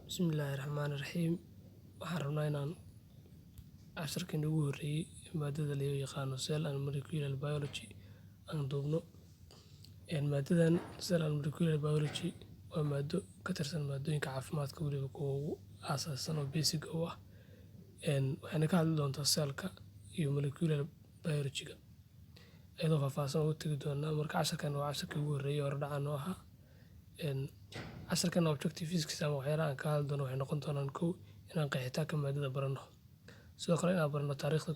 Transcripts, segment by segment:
Bismillaahi Raxmaani Raxiim. Waxaan rabnaa inaan casharkii ugu horreeyay maadada loo yaqaano Cell and Molecular Biology aan duubno. Maadadan Cell and Molecular Biology waa maado ka tirsan maadooyinka caafimaadka, weliba kuwa ugu aasaasan oo basic u ah. Waxayna ka hadli doontaa cell-ka iyo molecular biology-ga iyadoo faahfaahsan ugu tagi doonaa. Marka casharkan waa casharkii ugu horreeyay, hordhaca noo ahaa. Casharkan objectives ama waxyaalaha aan ka hadli doono waxay noqon doonaan: kow, inaan qeexitaanka maadada barano; sidoo kale inaan barano taariikhda,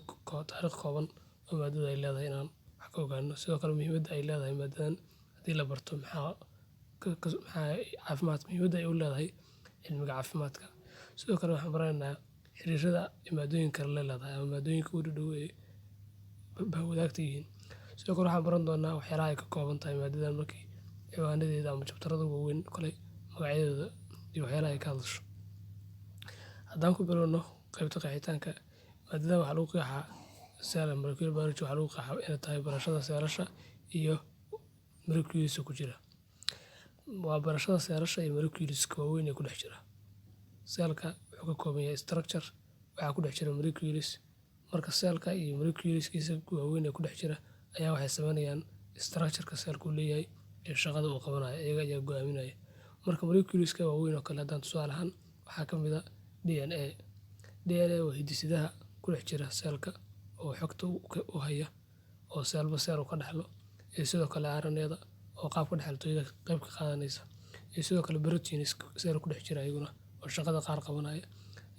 taariikh kooban oo maadada ay leedahay inaan wax ka ogaano; sidoo kale muhiimadda ay leedahay maadadan haddii la barto, maxaa caafimaadka muhiimadda ay u leedahay cilmiga caafimaadka. Sidoo kale waxaan baranaynaa xiriirada maadooyinka kale la leedahay ama maadooyinka u dhow ee bahwadaagta yihiin. Sidoo kale waxaan baran doonaa waxyaalaha ay ka kooban tahay maadadan, markii ciwaanadeeda ama chapter-rada waaweyn kale magacyadooda iyo waxyaalaha ay ka hadasho. Haddaan ku bilowno qaybta qeexitaanka maadadan, waxaa lagu qeexaa Cell and Molecular Biology, waxaa lagu qeexaa inay tahay barashada seelasha iyo molecules ku jira. Waa barashada seelasha iyo molecules-ka waaweyn ee ku dhex jira. Cell-ka wuxuu ka kooban yahay structure, waxaa ku dhex jira molecules. Marka cell-ka iyo molecules-kiisa waaweyn ee ku dhex jira ayaa waxay sameynayaan structure-ka cell-ka uu leeyahay iyo shaqada uu qabanayo, iyaga ayaa go'aaminaya. Marka molecules-ka waaweyn oo kale haddaan tusaale ahaan, waxaa ka mid ah DNA. DNA waa hidde-sidaha ku dhex jira cell-ka oo xogta u haya oo cell-ba cell uu ka dhaxlo, iyo sidoo kale RNA-da oo qaabka dhaxaltooyada qayb ka qaadanaysa, iyo sidoo kale proteins cell ku dhex jira iyaguna oo shaqada qaar qabanaya.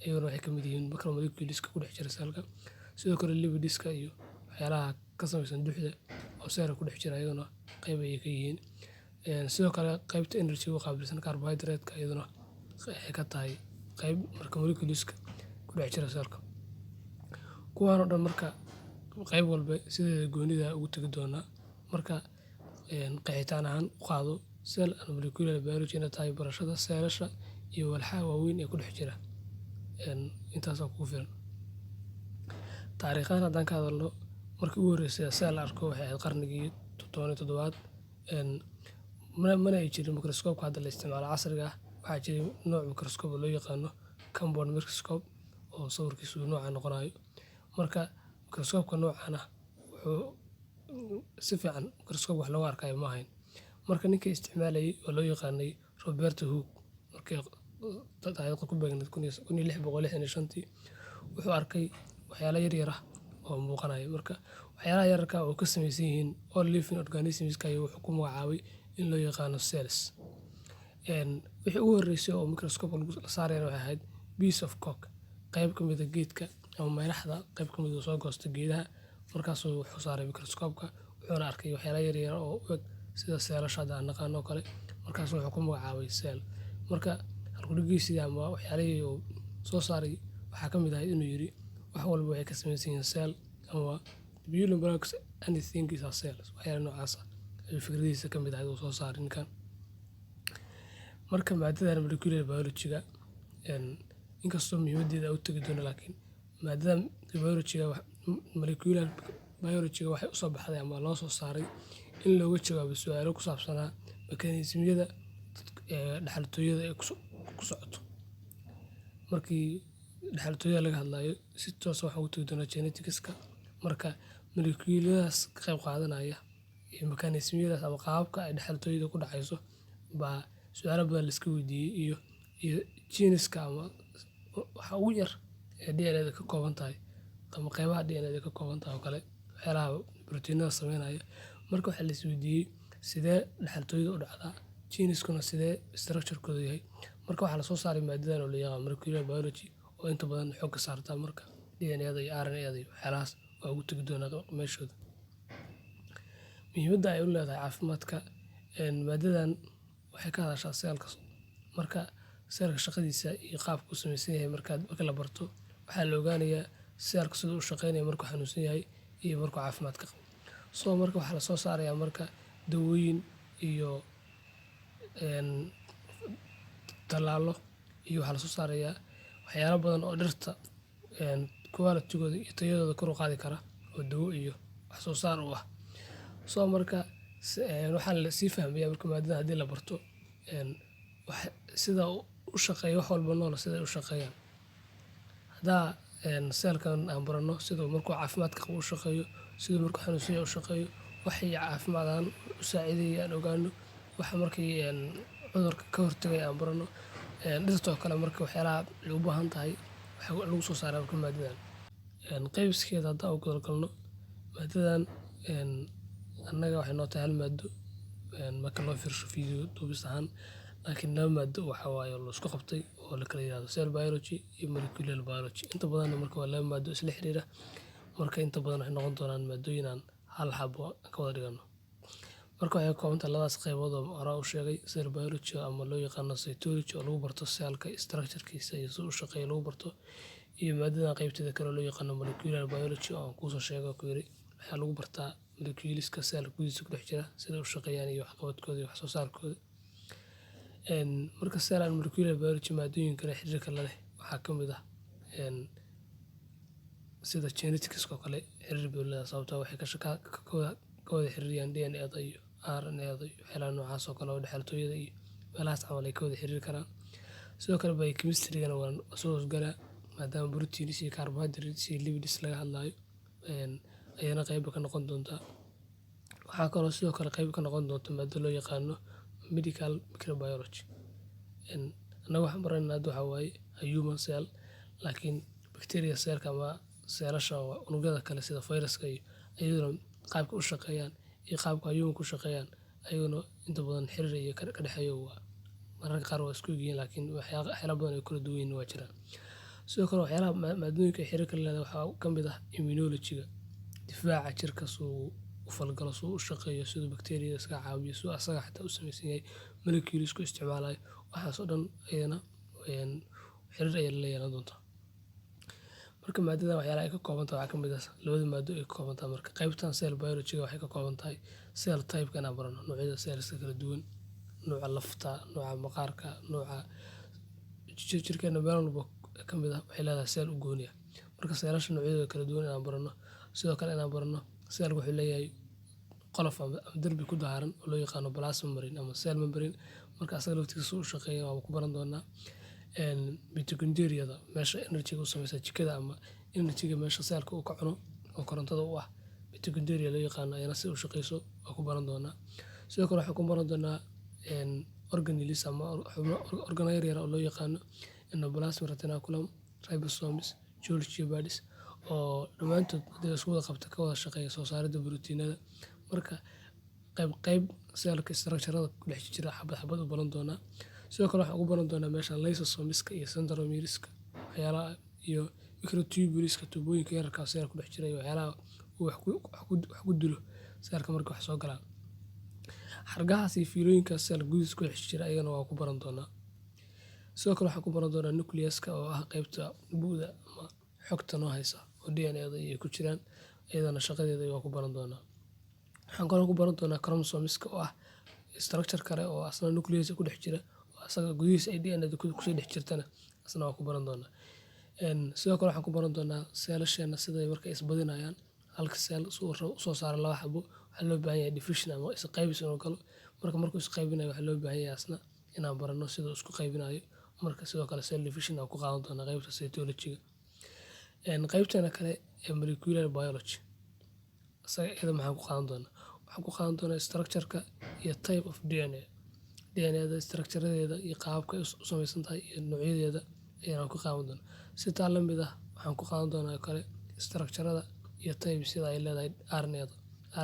Iyaguna waxay ka mid yihiin macromolecules-ka ku dhex jira cell-ka. Sidoo kale lipids-ka iyo waxyaalaha ka samaysan duxda oo cell-ka ku dhex jira iyaguna qayb ayay ka yihiin. Sidoo kale qaybta energy u qaabilsan, carbohydrate-ka, iyaduna waxay ka tahay qayb marka molecules-ka ku dhex jira cell-ka. Kuwaan oo dhan marka qayb walba sideeda goonida ugu tagi doonaa. Marka qeexitaan ahaan u qaado cell and molecular biology inay tahay barashada seelasha iyo walxaha waaweyn ee ku dhex jira. Intaasaa kugu filan. Taariikh ahaan haddaan ka hadalno, markii ugu horreysay cell la arko waxay ahayd qarnigii 17aad. Mana ay jirin microscope hadda la isticmaalo casriga ah. Waxaa jiray nooc microscope oo loo yaqaano compound microscope oo sawirkiisu noocan noqonayo. Marka microscope-ka noocan ah wuxuu si fiican microscope wax loogu arkayo ma ahayn. Marka ninkii isticmaalayay oo loo yaqaanay Robert Hooke, markii taariikhda ku beegneyd 1665-tii, wuxuu arkay waxyaalo yar yar ah oo muuqanaya. Marka waxyaalaha yararka ah oo ka samaysan yihiin all living organisms ayuu wuxuu ku magacaabay in loo yaqaano cells. Wixii ugu horreysay oo microscope la saarayna waxay ahayd piece of cork, qayb ka mid ah geedka ama madaxda qayb ka mid ah soo goosta geedaha. Markaasuu wuxuu saaray microscope-ka, wuxuuna arkay waxyaalo yar yar oo u eg sida seelasha hadda aan naqaano oo kale. Markaasuu wuxuu ku magacaabay cell. Marka halkudhigiisii ama waxyaalihii uu soo saaray waxaa ka mid ahayd inuu yiri: "Wax walba waxay ka samaysan yihiin cell" ama "building blocks, anything is a cell". Waxyaalo noocaas ah ayuu fikradihiisa ka mid ahayd uu soo saaray ninkan. Marka maadadan molecular biology-ga, inkastoo muhiimadeeda u tagi doono, laakiin maadadan biology-ga, molecular biology-ga, waxay usoo baxday ama loo soo saaray in looga jawaabo su'aalo ku saabsanaa mechanism-yada dhaxaltooyada ee ku socoto. Markii dhaxaltooyada laga hadlayo, si toos ah waxaan ugu tagi doonaa genetics-ka. Marka molecule-yadaas ka qayb qaadanaya iyo mechanism-yadaas ama qaababka ay dhaxaltooyada ku dhacayso baa su'aalo badan la iska weydiiyey, iyo genes-ka ama waxa ugu yar ee DNA-da ka kooban tahay ama qeybaha DNA-da ka kooban tahay oo kale, waxyaalaha borotiinada sameynaya. Marka waxaa la is weydiiyey: sidee dhaxaltooyada u dhacdaa? Genes-kuna sidee structure-kooda yahay? Marka waxaa la soo saaray maadadan oo la yaqaan molecular biology oo inta badan xoogga saarta marka DNA-da iyo RNA-da iyo waxyaalahaas. Waa ugu tagi doonaa meeshooda. Muhiimadda ay u leedahay caafimaadka maadadan, waxay ka hadashaa cell-ka. Marka cell-ka shaqadiisa iyo qaabka uu samaysan yahay marka la barto, waxaa la ogaanayaa cell-ka siduu u shaqeynayo markuu xanuunsan yahay iyo markuu caafimaadka qabo. So marka waxaa lasoo saarayaa marka dawooyin iyo tallaalo, iyo waxaa lasoo saarayaa waxyaalo badan oo dhirta quality-gooda iyo tayadooda kor u qaadi kara oo dawo iyo wax soo saar u ah. So marka waxaa la sii fahmayaa marka maadada haddii la barto sida u shaqeeyo wax walba nool siday u shaqeeyaan. Haddaa cellkan aan baranno siduu markuu caafimaadka qabo u shaqeeyo, siduu markuu xanuunsan yahay u shaqeeyo, waxay caafimaad ahaan u saacideeya aan ogaano, waxa markii cudurka ka hortagaya aan baranno. Dhirta oo kale marka waxyaalaha ay u baahan tahay waxa lagu soo saaraa marka maadadan. Qaybiskeeda haddaan u guda galno maadadan, annaga waxay noo tahay hal maado marka loo fiirsho video duubis ahaan, laakiin laba maado waxa waaye la isku qabtay oo la kala yiraahdo cell biology iyo molecular biology. Inta badanna marka waa laba maado isla xiriira. Marka inta badan waxay noqon doonaan maadooyin aan hal xabo ka wada dhigano. Marka waxay ka kooban tahay labadaas qaybood oo hore u sheegay: cell biology ama loo yaqaano cytology, oo lagu barto cellka structure-kiisa iyo siduu u shaqeeyo lagu barto, iyo maadadan qaybteeda kale oo loo yaqaano molecular biology, oo aan kuusoo sheegay oo ku yiri waxaa lagu bartaa moleculeska cell gudihiisa ku dhex jira, sida u shaqeeyaan iyo waxqabadkooda iyo wax soo saarkooda. Marka cell and molecular biology maadooyin kale xiriirka la leh waxaa ka mid ah sida genetics oo kale xiriir bay leedahay, sababtoo ah waxay ka wada xiriiriyaan DNA-da iyo RNA-da iyo waxyaalaha noocaas oo kale oo dhexaltooyada iyo meelahaas camal ay ka wada xiriiri karaan. Sidoo kale biochemistry-gana waa soo hoosgalaa, maadaama proteins iyo carbohydrates iyo lipids laga hadlayo, ayana qayb ka noqon doontaa. Waxaa kaloo sidoo kale qayb ka noqon doonta maado loo yaqaano medical microbiology. Annaga waxaan baranayna hadda waxaa waaye human cell, laakiin bacteria cellka ama seelasha unugyada kale sida fayraska iyo iyaduna qaabka u shaqeeyaan iyo qaabka humanka u shaqeeyaan ayaguna inta badan xiriir iyo ka dhexeeyo. Waa mararka qaar waa isku egyihiin, laakiin waxyaala badan ay kala duwan yihiin waa jiraan. Sidoo kale waxyaalaha maadooyinka ay xiriirka la leedahay waxaa ka mid ah immunology-ga, difaaca jirka, suu u falgalo, suu u shaqeeyo, siduu bacteria iska caawiyo, siduu asaga xataa u samaysan yahay, molecules ku isticmaalayo, waxaas oo dhan ayadana xiriir ayay la yeelan doontaa. Marka maadadan waxyaalaha ay ka kooban tahay waxaa ka mid ah labada maado ay ka kooban tahay. Marka qaybtan cell biology waxay ka kooban tahay cell type-ka inaan barano, noocyada cellska kala duwan, nooca lafta, nooca maqaarka, nooca jirkeena. Meel walba ka mid ah waxay leedahay cell u gooni ah. Marka seelasha noocyadooda kala duwan inaan barano. Sidoo kale inaan barano cell wuxuu leeyahay qolof ama derbi ku dahaaran oo loo yaqaano plasma membrane ama cell membrane. Marka asaga laftigiisa u shaqeeya waan ku baran doonaa. Mitochondria-da, meesha energy u sameysa jikada ama energy-ga meesha cellka uu ka cuno oo korontada u ah, mitochondria loo yaqaano, ayana si u shaqeyso waan ku baran doonaa. Sidoo kale waxaan ku baran doonaa organelles ama xubno organo yar yar oo loo yaqaano endoplasmic reticulum, ribosomes, Golgi bodies, oo dhammaantood haddii la isku wada qabto ka wada shaqeeya soo saaridda borotiinada. Marka qayb qayb cellka structure-ada ku dhex jira xabad xabad u baran doonaa. Sidoo kale waxaan ugu baran doonaa meeshan lysosomeska iyo centromereska, waxyaalaha iyo microtubuleska, tuubooyinka yararka ah cellka ku dhex jira, iyo waxyaalaha uu wax ku dilo cellka marka wax soo galaan. Xargahaas iyo fiilooyinkaas cell gudihiisa ku dhex jira ayagana waan ku baran doonaa. Sidoo kale waxaan ku baran doonaa nucleuska, oo ah qaybta bu'da ama xogta noo haysa oo DNA-da ay ku jiraan, iyadana shaqadeeda waan ku baran doonaa. Waxaan kaloo ku baran doonaa chromosomeska, oo ah structure kale oo asna nucleus ku dhex jira, oo asaga gudihiisa ay DNA-da kusii dhex jirtana, asna waan ku baran doonaa. Sidoo kale waxaan ku baran doonaa seelasheena siday markay isbadinayaan. Halka cell si uu u soo saaro laba xabo waxaa loo baahan yahay division ama isqaybis inuu galo. Marka markuu isqaybinayo waxaa loo baahan yahay asna inaan barano siduu isku qaybinayo. Marka sidoo kale cell division aan ku qaadan doonaa qaybta cytology-ga. Qaybteena kale ee molecular biology asaga iyada maxaan ku qaadan doonaa? Waxaan ku qaadan doonaa structure-ka iyo type of DNA. DNA-da structure-adeeda iyo qaababka ay u samaysan tahay iyo noocyadeeda ayaan ku qaadan doonaa. Si taa la mid ah waxaan ku qaadan doonaa kale structure-ada iyo types-yada ay leedahay RNA-da.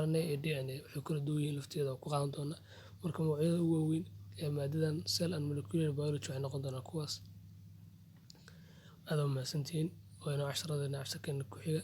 RNA iyo DNA waxay kala duwan yihiin lafteeda waan ku qaadan doonaa. Marka mawduucyada ugu waaweyn ee maadadan cell and molecular biology waxay noqon doonaan kuwaas. Aad u mahadsantihiin. Waa inoo casharadeenna casharkeena ku xiga.